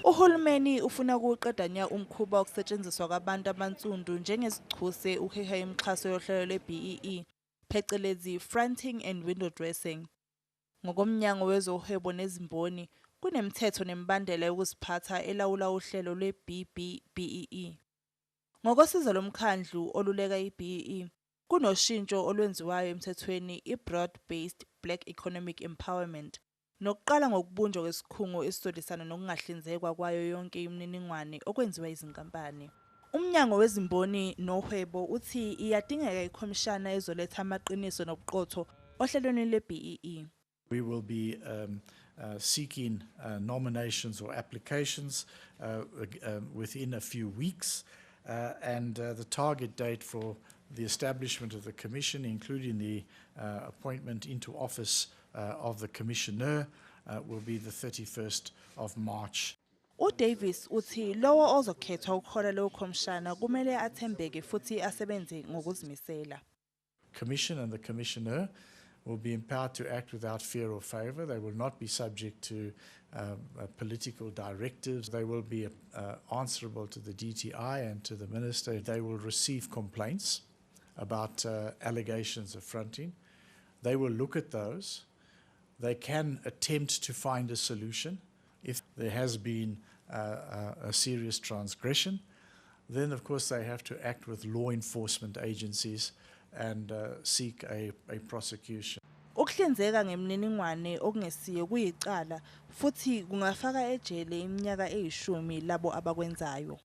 Uhulumeni ufuna ukuwuqeda nya umkhuba wokusetshenziswa kwabantu abansundu njengezichuse ukuheha imixhaso yohlelo lwe-BEE, phecelezi fronting and window dressing. NgokoMnyango Wezohwebo Nezimboni, kunemithetho nemibandela yokuziphatha elawula uhlelo lwe-B-BBEE. Ngokosizo lomkhandlu oluleka i-BEE, kunoshintsho olwenziwayo emthethweni i-Broad-Based Black Economic Empowerment, nokuqala ngokubunjwa kwesikhungo esizolwisana nokungahlinzekwa kwayo yonke imininingwane okwenziwa izinkampani. Umnyango Wezimboni Nohwebo uthi iyadingeka ikhomishana ezoletha amaqiniso nobuqotho ohlelweni lwe-BEE. We will be seeking nominations or applications within a few weeks, and the target date for the establishment of the commission, including the appointment into office of the commissioner, will be the 31st of March. UDavis uthi lowo ozokhethwa ukuhola leyo khomishana kumele athembeke futhi asebenze ngokuzimisela. Commission and the commissioner will be empowered to act without fear or favor. They will not be subject to political directives. They will be answerable to the DTI and to the minister. They will receive complaints about allegations of fronting. They will look at those. They can attempt to find a solution. If there has been a serious transgression, then of course they have to act with law enforcement agencies and seek a prosecution. Ukuhlinzeka ngemininingwane okungesiyo kuyicala futhi kungafaka ejele iminyaka eyishumi labo abakwenzayo.